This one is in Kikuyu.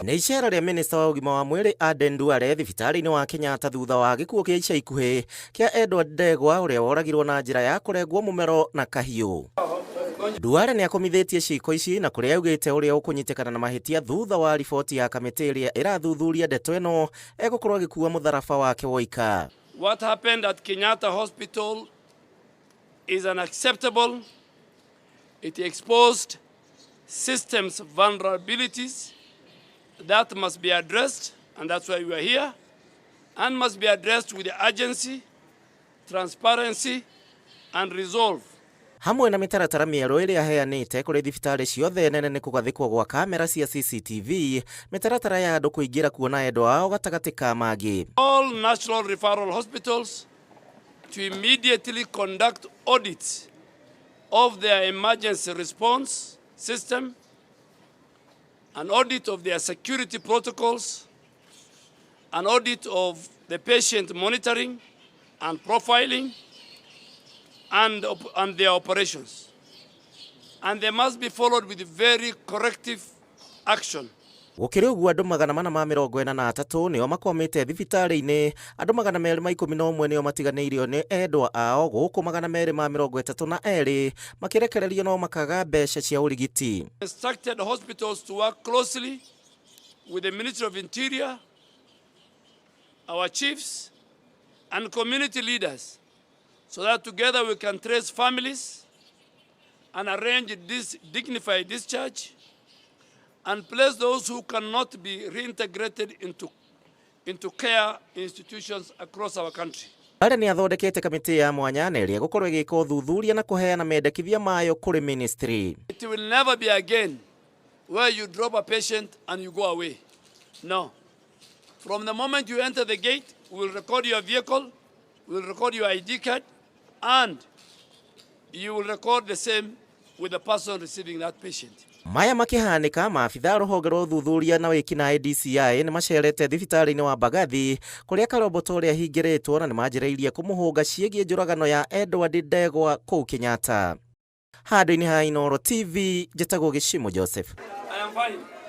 Nĩ icera rĩa minista wa ũgima wa mwĩrĩ Aden Duale thibitarĩ-inĩ wa Kenyatta thutha wa gĩkuũ kĩa ica ikuhĩ kĩa Edward Ndegwa ũrĩa woragirwo na njĩra ya kũrengwo mũmero na kahiũ. Duale nĩ akomithĩtie ciĩko ici na kũrĩa augĩte ũrĩa ũkũnyitĩkana na mahĩtia thutha wa riboti ya kamĩtĩ ĩrĩa ĩrathuthuria ndeto ĩno egũkorwo agĩkua mũtharaba wake woika. What happened at Kenyatta Hospital is unacceptable. It exposed systems vulnerabilities that must be addressed, and that's why we are here, and must be addressed with urgency, transparency, and resolve. Hamwe na mĩtaratara mĩerũ ĩrĩa aheanĩte kũrĩ thibitarĩ ciothe nene nĩ kũgathĩkwo gwa kamera cia CCTV, mĩtaratara ya andũ kũingĩra kuona endwa ao gatagatĩ ka mangĩ. All national referral hospitals to immediately conduct audits of their emergency response system, an audit of their security protocols, an audit of the patient monitoring and profiling, and their operations. And they must be followed with very corrective action. Gũkĩrĩ ũguo, andũ 443 nĩo makwamĩte thibitarĩ-inĩ, andũ 211 nĩo matiganĩirio nĩ endwa ao, gũkũ 232 makĩrekererio no makaga mbeca cia ũrigiti. Instructed hospitals to work closely with the Ministry of Interior, our chiefs, and community leaders so that together we can trace families and arrange this dignified discharge and place those who cannot be reintegrated into care institutions across our country. Duale nĩ athondekete kamĩtĩ ya mwanya na ĩrĩa ĩgũkorwo ĩgĩka ũthuthuria na kũheana mendekithia mayo kũrĩ ministry. It will never be again where you drop a patient and you go away. No. From the moment you enter the gate, we will record your vehicle, we will record your ID card, and you will record the same with the person receiving that patient. Maya makĩhanĩka, maabitha a rũhonge rwa ũthuthuria na wĩkinaĩ DCI nĩ macerete thibitarĩ-inĩ wa Mbagathi kũrĩa Karomboto ũrĩa ahingĩrĩtwo na nĩ manjĩrĩirie kũmũhũnga ciĩgiĩ njũragano ya Edward Ndegwa kũu Kenyatta. Handũ-inĩ ha Inooro TV, njĩtagwo Gĩcimo Joseph. I am fine.